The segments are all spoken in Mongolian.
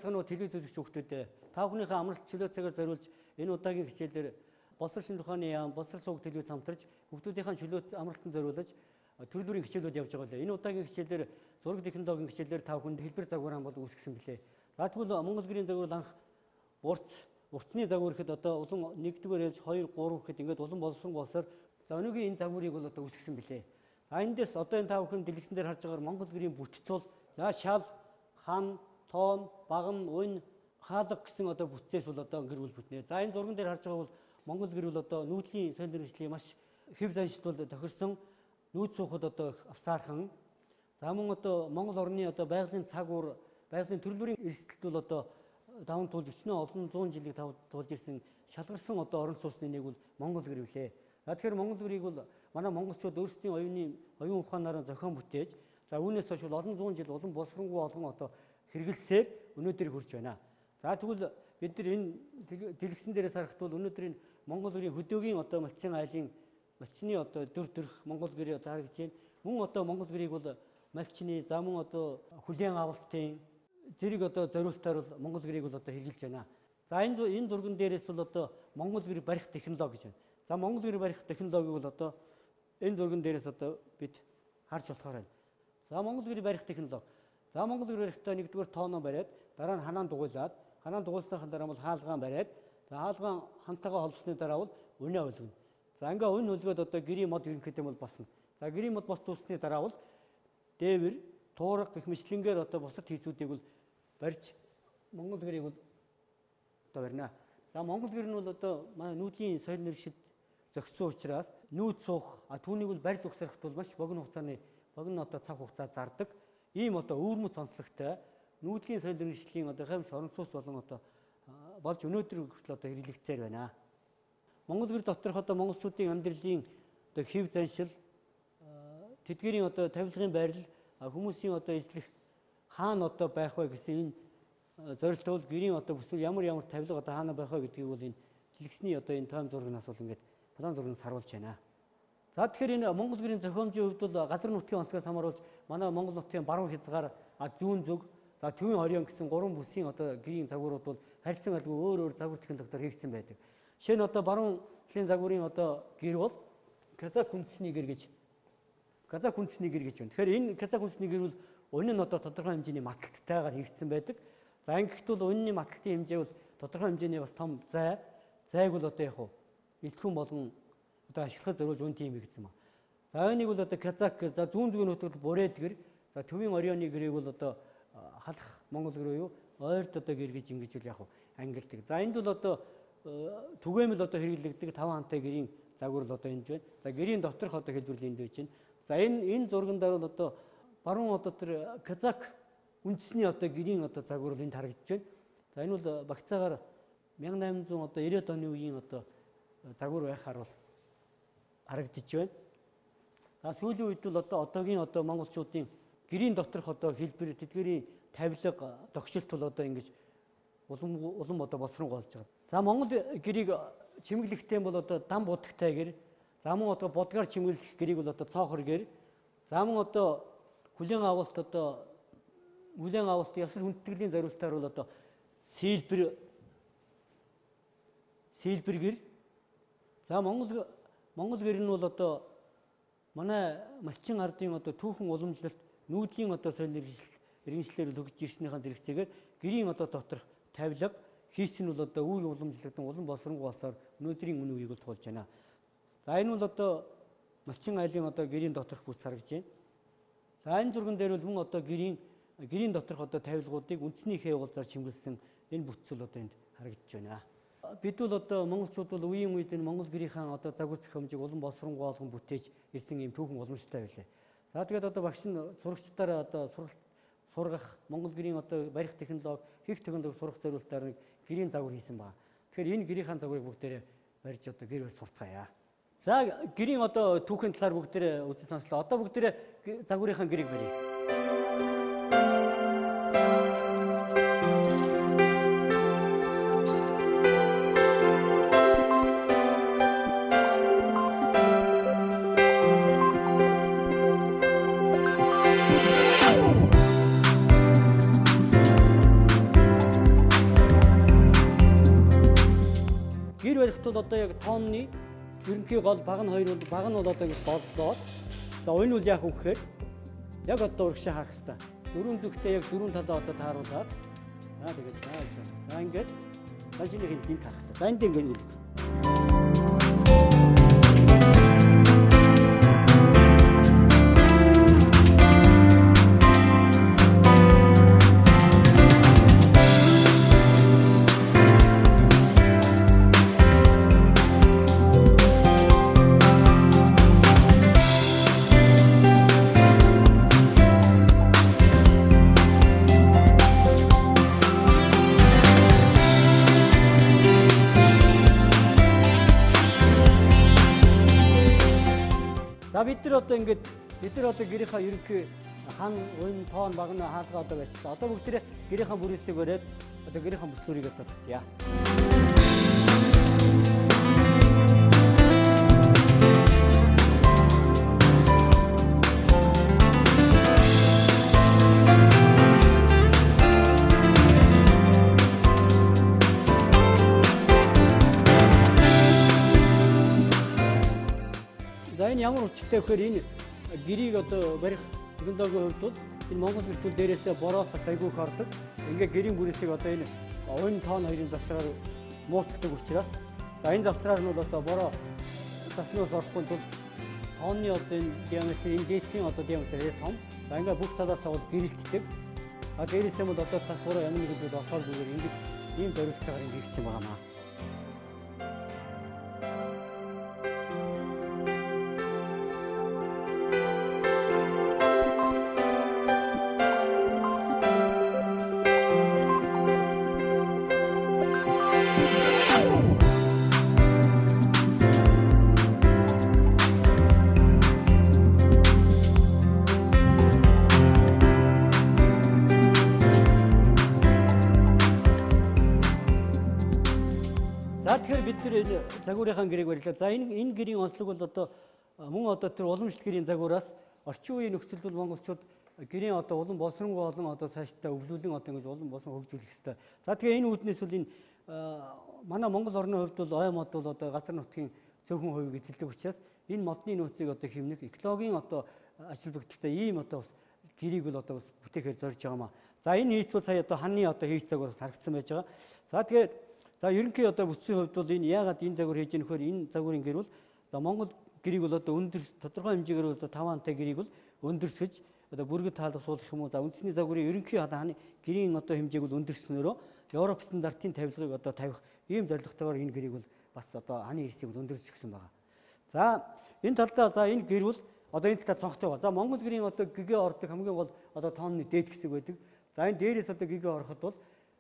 байцгаана уу телевиз үзэгч хүүхдүүдээ. Та бүхнийхээ амралт чөлөө цагаар зориулж энэ удаагийн хичээлээр Боловсрол шинжлэх ухааны яам, Боловсрол сувг телевиз хамтарч хүүхдүүдийнхээ чөлөө амралтанд зориулж төрөл бүрийн хичээлүүд явж байгаа лээ. Энэ удаагийн хичээлээр зураг технологийн хичээлээр та бүхэнд хэлбэр загвар бол үүсгэсэн билээ. За тэгвэл Монгол гэрийн загвар анх уртны загвар гэхэд одоо улам 1-р ээлж 2 3 гэхэд ингээд улам боловсрон болсоор за өнөөгийн энэ загварыг бол одоо үүсгэсэн билээ. За эндээс одоо энэ та бүхэн дэлгэцэн дээр харж байгаагаар Монгол гэрийн бүтц бол за шал, хан, тоон, баган, уйн, хаалга гэсэн одоо бүтцээс бол одоо гэр бүл бүтнэ. За энэ зурган дээр харж байгаа бол Монгол гэр бүл одоо нүүдлийн соёл мэргэжлийн маш хэв заншилт бол тохирсон нүүд суухад одоо их авсаархан. За мөн одоо Монгол орны одоо байгалийн цаг уур, байгалийн төрөл бүрийн эрсдэлт бол одоо даван туулж өчнөө олон зуун жилийг туулж ирсэн шалгарсан одоо орон сууцны нэг бол Монгол гэр билээ. За тэгэхээр Монгол гэрийг бол манай монголчууд өөрсдийн оюун ухаанаараа зохион бүтээж за үүнээс хойш бол олон зуун жил улам боловсронгуй болгон одоо хэрэглэсээр өнөөдөр хүрч байна. За тэгвэл бид нар энэ дэлгэцэн дээрээс харахад бол өнөөдөр энэ Монгол гэрийн хөдөөгийн одоо малчин айлын малчны одоо дүр төрх Монгол гэрээ одоо харагдаж байна. Мөн одоо Монгол гэрийг бол малчны за мөн одоо хүлээн авалтын зэрэг одоо зориултаар бол Монгол гэрийг бол одоо хэрэглэж байна. За энэ зурган дээрээс бол одоо Монгол гэр барих технологи гэж байна. За Монгол гэр барих технологиг бол одоо энэ зурган дээрээс одоо бид харж болохоор байна. За Монгол гэр барих технологи. За Монгол гэр барихтаа нэгдүгээр тооноо бариад дараа нь ханаан дугуйлаад ханаан дугуйлсныхан дараа бол хаалгаан бариад за хаалгаан хантайгаа холбосны дараа бол үнэ өлгөнө. За ингээ үнэ өлгөөд одоо гэрийн мод ерөнхийдөө бол босно. За гэрийн мод бос зүүсний дараа бол дээвэр, туурга гэх мэтлэнгээр одоо бусад хийцүүдийг бол барьж Монгол гэрийг бол одоо барина. За Монгол гэр нь бол одоо манай нүүдлийн соёл мэргэшилд зохицсон учраас нүүд суух, түүнийг бол барьж угсрахт бол маш богино хугацааны богино одоо цаг хугацаа зардаг. Ийм одоо өвөрмөц онцлогтой нүүдлийн соёл мэргэжлийн одоо хэмж орон сууц болон одоо болж өнөөдөр хүртэл одоо хэрэглэгдсээр байна. Монгол гэр доторх одоо монголчуудын амьдралын одоо хэв заншил, тэдгээрийн одоо тавилгын байрлал, хүмүүсийн одоо эзлэх хаана одоо байх вэ гэсэн энэ зорилт бол гэрийн одоо бүсүүр ямар ямар тавилга одоо хаана байх вэ гэдгийг бол энэ дэлгэцний одоо энэ тойм зурагнаас бол ингээд план зурагнаас харуулж байна. За тэгэхээр энэ Монгол гэрийн зохиомжийн хувьд бол газар нутгийн онцлогоос хамааруулж манай Монгол нутгийн баруун хязгаар, зүүн зүг, за төвийн хорьён гэсэн гурван бүсийн одоо гэрийн загварууд бол харьцан альгүй өөр өөр загвар технологиор хийгдсэн байдаг. Жишээ нь одоо баруун талын загварын одоо гэр бол казак үндэсний гэр гэж байна. Тэгэхээр энэ казак үндэсний гэр бол үнэн нь одоо тодорхой хэмжээний маталттайгаар хийгдсэн байдаг. За ингэхэд бол үнэний маталтын хэмжээ бол тодорхой хэмжээний бас том зайг бол одоо яг эзлэхэн болгон одоо ашиглахад зориулж үн тийм хийгдсэн ба. За энийг бол одоо казак, за зүүн зүгийн нутагт бурээд гэр, за төвийн орионы гэрийг бол одоо халах Монгол гэр буюу ойрд одоо гэр гэж ингэж бол яг ангилдаг. За энд бол одоо түгээмэл одоо хэрэглэгдэг таван хантай гэрийн загвар л одоо энд байна. За гэрийн доторх одоо хэлбэр энд байж байна. За энэ зурган дээр бол одоо баруун одоо тэр казак үндэсний одоо гэрийн одоо загвар бол энд харагдаж байна. За энэ бол багцаагаар 1890-ад оны үеийн одоо загвар байхаар бол харагдаж байна. За сүүлийн үед бол одоо одоогийн одоо монголчуудын гэрийн доторх одоо хэлбэр, тэдгээрийн тавилга, тогшилт бол одоо ингэж улам одоо боловсронгуй болж байгаа. За Монгол гэрийг чимэглэхтэй бол одоо дам будагтай гэр, за мөн одоо будгаар чимэглэх гэрийг бол одоо цоохор гэр, за мөн одоо хүлээн авалт ёсол хүндэтгэлийн зориултаар бол одоо сэлбэр гэр. За Монгол гэр нь бол одоо манай малчин ардын одоо түүхэн уламжлалт нүүдлийн одоо соёл мэргэжлээр хөгжиж ирснийхээ зэрэгцээгээр гэрийн одоо доторх тавилга хийсэн нь бол одоо үе уламжлагдсан улам боловсронгуй болсоор өнөөдрийн үн үеийг бол туулж байна. За энэ бол одоо малчин айлын одоо гэрийн доторх бүс харагдаж байна. За энэ зурган дээр бол мөн одоо гэрийн доторх одоо тавилгуудыг үндэсний хээ уулзаар чимэглэсэн энэ бүтцэл одоо энд харагдаж байна. Бид бол одоо монголчууд бол үеийн үед энэ Монгол гэрийнхаа одоо загвар зохиомжийг улам боловсронгуй болгон бүтээж ирсэн ийм түүхэн уламжтай байлаа. За тэгээд одоо багш нь сурагчдаараа одоо сургах Монгол гэрийн одоо барих технологи, хийх технологи сурах зориултаар нэг гэрийн загвар хийсэн байна. Тэгэхээр энэ гэрийнхаа загварыг бүгдээрээ барьж одоо гэр барь сурцгаая. За гэрийн одоо түүхийн талаар бүгдээрээ үзэн сонслоо. Одоо бүгдээрээ загварынхаа гэрийг барья. барихт бол одоо яг тоонны ерөнхий гол баг нь хоёр бол баг нь бол одоо ингэж голлоод за энэ бол яах вэ гэхээр яг одоо урагшаа харах хэрэгтэй. Дөрвөн зүгтээ яг дөрвөн талаа одоо тааруулаад за тэгээд за ингээд лажиных энд харах хэрэгтэй. За энд ингээд үлэх. За бид нар одоо ингээд бид нар одоо гэрийнхаа ерөнхий хан, уйн, тоон, багна хаалга одоо барьчихлаа. Одоо бүгдээрээ гэрийнхаа бүрээсийг бариад одоо гэрийнхаа бүс зүрийг одоо татъя. За энэ ямар учиртай вэхээр энэ гэрийг одоо барих технологийн хувьд бол энэ Монгол гэртүүл дээрээсээ бороо цас айгүй их ордог. Ингээ гэрийн бүрээсийг одоо энэ уйн тоон хоёрын завсраар муутдаг учраас за энэ завсраар нь бол одоо бороо цаснаас орохгүй тул тооны одоо энэ диаметр, энэ дээдлийн одоо диаметр том. За ингээ бүх талаас бол гэрэлтдэг. А дээрээсээ бол одоо цас бороо ямар нэгэн зүйл орохооргүйгээр ингэж ийм зорилготойгоор ингэ хийгдсэн байгаа маа. За тэгэхээр бид нар энэ загварынхаа гэрээг барилаа. За энэ гэрийн онцлог бол одоо мөн одоо тэр уламжлалт гэрийн загвараас орчин үеийн нөхцөлд бол монголчууд гэрийн одоо улам боловсронгуй олон одоо цаашдаа өвлүүлэн одоо ингэж улам болсон хөгжүүлэх ёстой. За тэгэхээр энэ үүднээс бол энэ манай Монгол орны хувьд бол ой мод бол одоо газар нутгийн цөөхөн хувийг эзэлдэг учраас энэ модны нөөцийг одоо хэмнэх экологийн одоо ач холбогдолтой ийм одоо бас гэрийг бол одоо бас бүтээхээр зорж байгаа маа. За энэ хийц бол сая одоо ханны одоо хийц загвараас харагдсан байж байгаа. За тэгээд за ерөнхий одоо бүтцийн хувьд бол энэ яагаад энэ загвар хийж ийм нөхөр энэ загварын гэр бол за Монгол гэрийг бол одоо өндөр тодорхой хэмжээгээр бол 5 антай гэрийг бол өндөрсгөж одоо бүргэд таалга суулгах юм уу за үндэсний загварын ерөнхий одоо ханы гэрийн одоо хэмжээг бол өндөрснөөрөө Европ стандартын тавилгыг одоо тавих ийм зорилготойгоор энэ гэрийг бол бас одоо ханы эрсийг бол өндөрсөж өгсөн байгаа. За энэ талдаа за энэ гэр бол одоо энэ талаа цонхтой байгаа. За Монгол гэрийн одоо гэгээ ордог хамгийн гол одоо тооны дээд хэсэг байдаг. За энэ дээрээс одоо гэгээ ороход бол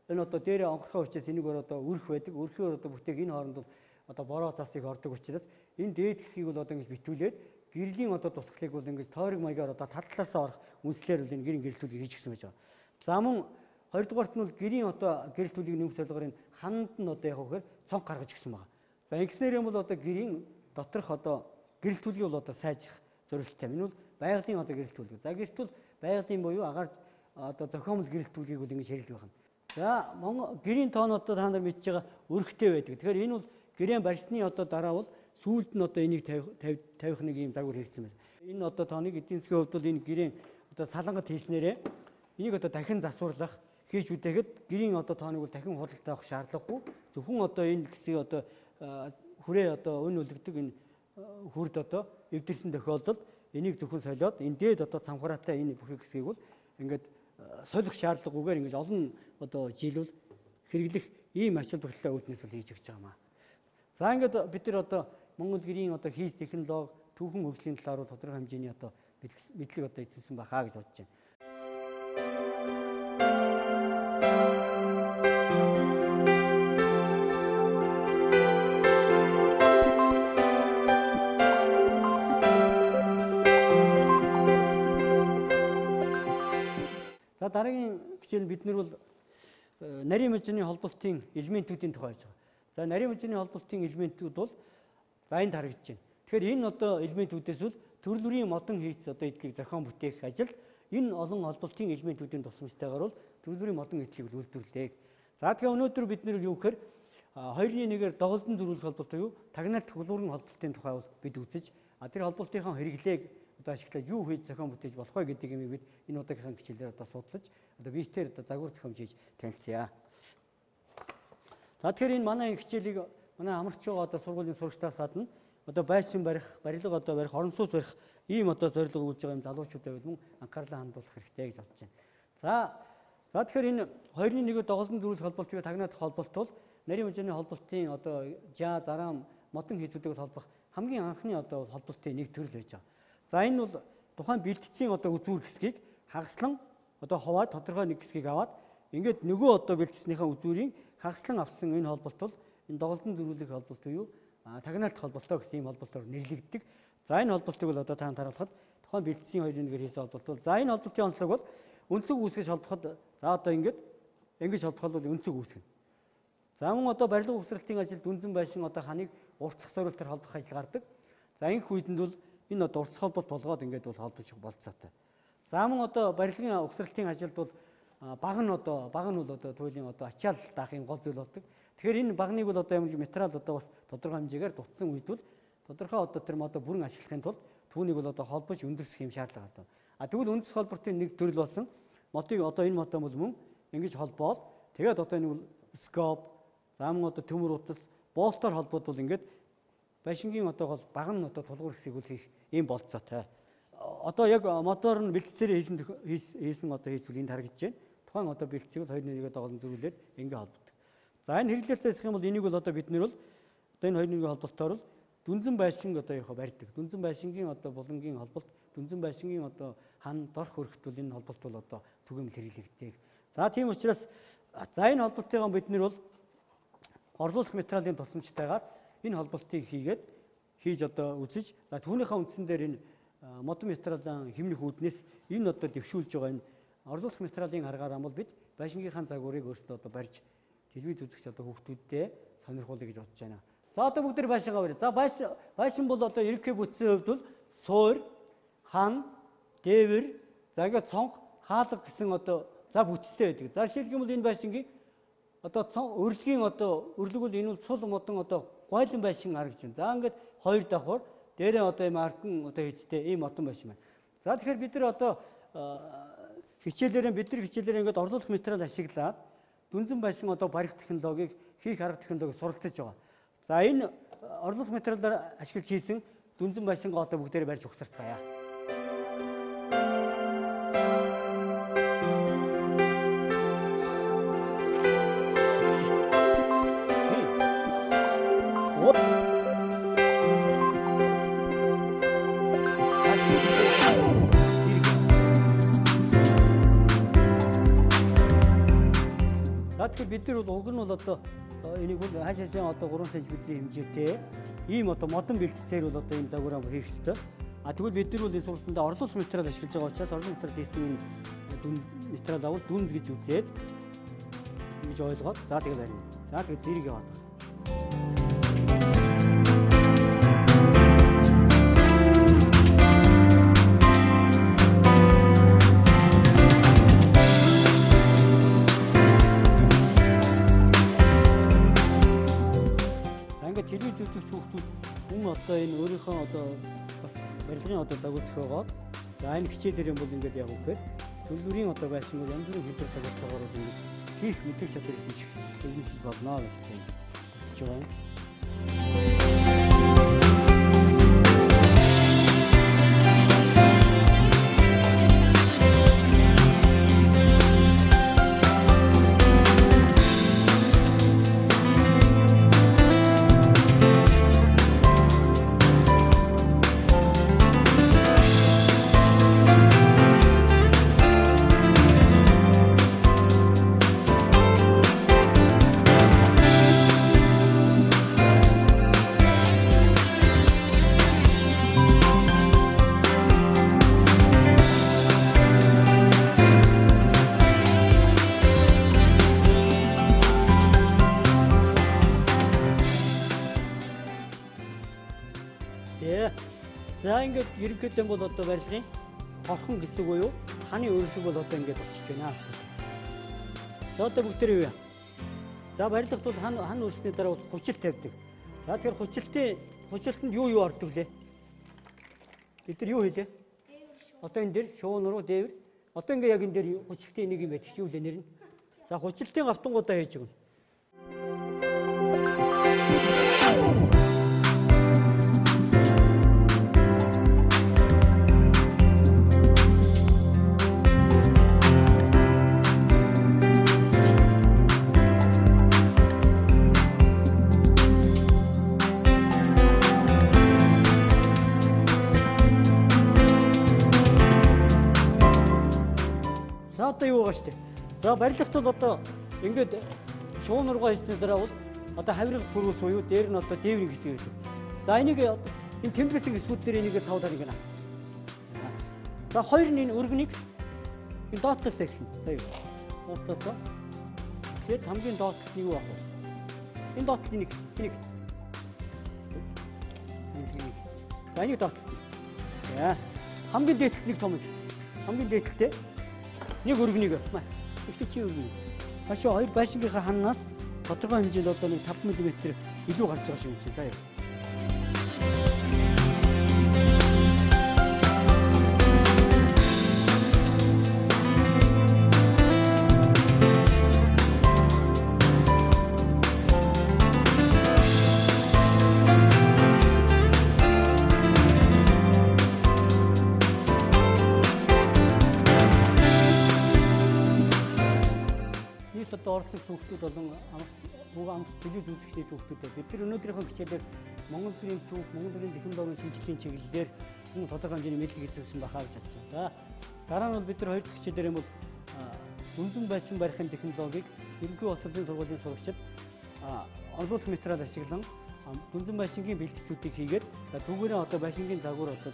энэ одоо дээрээ онгорхой учраас энийг одоо өрх байдаг. Өрхөөр одоо бүтээг энэ хооронд бол одоо бороо цасыг ордог учраас энэ дээд хэсгийг бол одоо ингэж битүүлээд гэрлийн одоо тусгалыг бол ингэж тойрог маягаар одоо тал талаасаа орох үндслээр бол энэ гэрийн гэрэлтүүлгийг хийж гисэн байж байгаа. За мөн хоёрдугаарт нь бол гэрийн одоо гэрэлтүүлгийг нэмэх зорилгоор энэ хананд нь одоо яг вэхээр цонх гаргаж гисэн байгаа. За ингэснээр юм бол одоо гэрийн доторх одоо гэрэлтүүлгийг бол одоо сайжрах зорилттой. Энэ бол байгалийн одоо гэрэлтүүлэг. За гэрэлтүүл байгалийн буюу агаар одоо зохиомл гэрэлтүүлгийг бол ингэж хэрэглэх байна. За Монгол гэрийн тоон одоо та нар мэдж байгаа өрхтэй байдаг. Тэгэхээр энэ бол гэрээн барьсны одоо дараа бол сүүлд нь одоо энийг тавих нэг ийм загвар хийгдсэн байна. Энэ одоо тооныг эдийн засгийн хувьд бол энэ гэрээн одоо салангат хийснээрээ энийг одоо дахин засварлах хийж үдээхэд гэрийн одоо тооныг бол дахин худалдаа авах шаардлагагүй. Зөвхөн одоо энэ хэсгийг одоо хүрээ одоо өн үлгдэг энэ хүрд одоо эвдэрсэн тохиолдолд энийг зөвхөн солиод энэ дээд одоо цамхараатай энэ бүхий хэсгийг бол ингээд солих шаардлагагүйгээр ингэж олон одоо жилүүл хэрэглэх ийм ач холбогдолтой үүднээс бол хийж өгч байгаа маа. За ингээд бид нар одоо Монгол гэрийн одоо хийц технологи түүхэн хөгжлийн талаар тодорхой хэмжээний одоо мэдлэг одоо эзэмсэн байхаа гэж бодож байна. За дараагийн хичээл бид нар бол нарийн мужийн холболтын элементүүдийн тухай ярьж байгаа. За нарийн мужийн холболтын элементүүд бол за энд харагдаж байна. Тэгэхээр энэ одоо элементүүдээс бол төрөл бүрийн модон хийц одоо эдлийг зохион бүтээх ажил энэ олон холболтын элементүүдийн тусламжтайгаар бол төрөл бүрийн модон эдлийг үйлдвэрлэдэг. За тэгэхээр өнөөдөр бид нар юу гэхээр 2-1-ээр доголдон зөрүүлэх холболт буюу тагнаалт хөглүүрэн холболтын тухай бол бид үзэж, тэр холболтынхаа хэрэглээг одоо ашиглаж юу хийж зохион бүтээж болох вэ гэдэг юмыг бид энэ удаагийнхаа хичээлээр одоо судлаж одоо биетээр одоо загвар зохиомж хийж танилцъя. За тэгэхээр энэ манай энэ хичээлийг манай амарч байгаа одоо сургуулийн сурагчдаас гадна одоо байшин барих, барилга одоо барих, орон сууц барих ийм одоо зорилго өгүүлж байгаа юм залуучуудаа бид мөн анхаарлаа хандуулах хэрэгтэй гэж бодож байна. За тэгэхээр энэ 2-1-ээр доголдон зөрүүлэх холболт буюу тагнаадах холболт бол нарийн хэмжээний холболтын одоо жаа, зараам, модон хийцүүдийг холбох хамгийн анхны одоо холболтын нэг төрөл байж байгаа. За энэ бол тухайн бэлтцийн одоо үзүүр хэсгийг хагаслан одоо хуваад тодорхой нэг хэсгийг аваад ингээд нөгөө одоо бэлтцнийхээ үзүүрийн хагаслан авсан энэ холболт бол энэ доголдон зөрүүлэх холболт буюу тагнаалт холболтоо гэсэн ийм холболтоор нэрлэгддэг. За энэ холболтыг бол одоо та харуулхад тухайн бэлтцийн 2-1-ээр хийсэн холболт бол за энэ холболтын онцлог бол өнцөг үүсгэж холбоход за одоо ингээд ингэж холбоход бол өнцөг үүсгэнэ. За мөн одоо барилга угсралтын ажил дүнзэн байшин одоо ханыг уртсах зориултаар холбох ажил гардаг. За энх үйдэнд бол энэ одоо уртсах холболт болгоод ингээд бол холбож болцоотой. За мөн одоо барилгын угсралтын ажилд бол баг нь одоо бол одоо туйлын одоо ачаал даах юм гол зүйл болдог. Тэгэхээр энэ багныг бол одоо ямар материал одоо бас тодорхой хэмжээгээр дутсан үед бол тодорхой одоо тэр модоо бүрэн ашиглахын тулд түүнийг бол одоо холбож өндөрсөх юм шаардлага гардаг. А тэгвэл үндэс холбортын нэг төрөл болсон модыг одоо энэ модоо бол мөн ингэж холбоол тэгээд одоо энэ бол скоп, за мөн одоо төмөр утас, болтоор холбоод бол ингээд байшингийн одоо гол баг нь одоо тулгуур хэсгийг үл хийх ийм болцоотой. Одоо яг мотор нь бэлтцээрээ хийсэн одоо хийцүүл энд харагдаж байна. Тухайн одоо бэлтцийг бол 2-1-ээр доголон зөрүүлээд ингэ холбодог. За энэ хэрэглээцээ засах юм бол энийг бол одоо бид нэр бол одоо энэ 2-1-ийн холболтоор бол дүнзэн байшин одоо яхаа барьдаг. Дүнзэн байшингийн одоо булангийн холболт, дүнзэн байшингийн одоо хан дорх хөрөхт бол энэ холболт бол одоо түгээмэл хэрэглэгддэг. За тийм учраас за энэ холболтыгаа бид нэр бол орлуулах материалын тусламжтайгаар энэ холболтыг хийгээд хийж одоо үзэж за түүнийхээ үндсэн дээр энэ модон материалын хэмнэх үүднээс энэ одоо дэвшүүлж байгаа энэ орлуулах материалын аргаар бол бид байшингийнхаа загварыг өөрсдөө одоо барьж телевиз үзэгч одоо хүүхдүүддээ сонирхуулъя гэж бодож байна. За одоо бүгд байшингаа барь. За байшин бол одоо ерөнхий бүтцийн хувьд бол суур, хан, дээвэр, за ингээд цонх, хаалга гэсэн одоо за бүтцтэй байдаг. За жишээлх юм бол энэ байшингийн одоо өрлөгийн одоо өрлөг бол энэ бол цул модон одоо гойлон байшин харагдаж байна. За ингээд хоёр давхар дээрээ одоо ийм аркан одоо хийцтэй ийм модон байшин байна. За тэгэхээр бид нар одоо хичээлээрээ бид нар хичээлээрээ ингээд орлуулах материал ашиглаад дүнзэн байшин одоо барих технологиг хийх арга технологиг суралцж байгаа. За энэ орлуулах материалаар ашиглаж хийсэн дүнзэн байшингаа одоо бүгдээрээ барьж угсарцгаая. За тэгэхээр бид нар бол уг нь бол одоо энийг бол хаашаашаа одоо 3 см хэмжээтэй ийм одоо модон бэлтцээр бол одоо ийм загвараа хийх ёстой. А тэгвэл бид нар бол энэ сургалтанд орлуулах материал ашиглаж байгаа учраас орлуулах материал хийсэн энэ дүн материал авал дүнз гэж үзээд ингэж ойлгоод за тэгээд барина. За тэгээд зэрэг яваад байгаа. Телевиз үзэгч хүүхдүүд мөн одоо энэ өөрийнхөө одоо бас барилгын одоо загвар зохиогоод за энэ хичээлээр юм бол ингээд яг үхээр төлбөрийн одоо байшин бол янз бүрийн хэлбэр загвартайгаар бол ингээд хийх мэдлэг чадвар эзэмшиж болно гэж бодож байгаа юм. За ингээд ерөнхийдөө бол одоо барилгын хорхон хэсэг буюу ханы өрлөг бол одоо ингээд болчихж байна. За одоо бүгдээрээ юу яа? За барилгад бол хан өрсний дараа бол хучил тавьдаг. За тэгэхээр хучилтанд юу ордог лээ? Бид нар юу хийлээ? Одоо энэ дээр шуун руу дээвэр. Одоо ингээ яг энэ дээр хучилтын нэг юм байдаг чи юу лээ нэр нь? За хучилтын гавтангуудаа хийж өгнө. За одоо юу байгаа шүү дээ. За барилгат бол одоо ингээд шуун руугаа хийсний дараа бол одоо хаврыг пүрүүс буюу дээр нь одоо дээврийн хэсэг гэдэг. За энийг энэ тэмдэглэсэн хэсгүүд дээр энийг цавдаар ингэнэ. За хоёр нь энэ өргөнийг энэ доотлоос эхэлнэ. За юу. Доотлоос. Тэгээд хамгийн доотлолт нь юу байх вэ? Энэ доотлолт энийг. За энийг доотлолт. За хамгийн дээдлэлт нэг том. Хамгийн дээдлэлтэй нэг өргөнийг ихтэй чи өргөн. Хашаа хоёр байшингийнхаа ханаас тодорхой хэмжээнд одоо нэг 5 мм илүү гарч байгаа шиг юм чинь. За яа. Оролцогч хүүхдүүд болон амарч телевиз үзэгчдийн хүүхдүүд бид нар өнөөдрийнхөө хичээлээр Монгол гэрийн түүх, Монгол гэрийн технологийн шинжилгээний чиглэлээр мөн тодорхой хэмжээний мэдлэг эзэмшсэн байхаа гэж бодож байна. За дараа нь бол бид нар хоёр дахь хичээлээр юм бол дүнзэн байшин барихын технологиг ерөнхий боловсролын сургуулийн сурагчид орлуулах материал ашиглан дүнзэн байшингийн бэлтгэлүүдийг хийгээд за түүгээрээ одоо байшингийн загвар одоо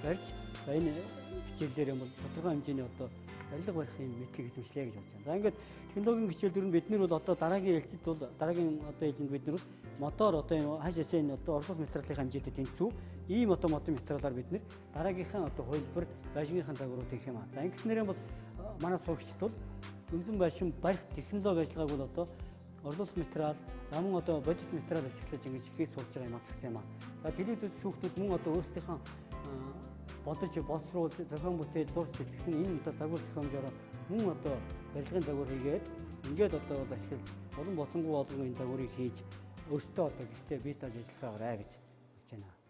барьж за энэ хичээлээр юм бол тодорхой хэмжээний одоо барилга барихын мэдлэг эзэмшлээ гэж бодож байна. За ингээд технологийн хичээл дөрөв бид нар бол одоо дараагийн ээлжид бол дараагийн одоо ээлжинд бид нар бол мотор одоо юм хаш хашаа энэ одоо орлуулах материалын хэмжээтэй тэнцүү ийм одоо модон материалаар бид нар дараагийнхаа одоо хувилбар байшингийнхаа загварууд хийх юм аа. За ингэснээрээ бол манай сурагчид бол дүнзэн байшин барих технологи ажиллагааг бол одоо орлуулах материал, за мөн одоо бодит материал ашиглаж ингэж хийж сурж байгаа юм аслахтай юм аа. За телевиз үзэх хүүхдүүд мөн одоо өөрсдийнхөө бодож боловсруул зохион бүтээж зурж сэтгэсэн энэ одоо загвар зохиомжоор мөн одоо барилгын загвар хийгээд ингээд одоо бол ашиглаж олон болсонгүй болгон энэ загварыг хийж өөрсдөө одоо гэртээ бие дааж ажилласгаарай гэж хэлж байна.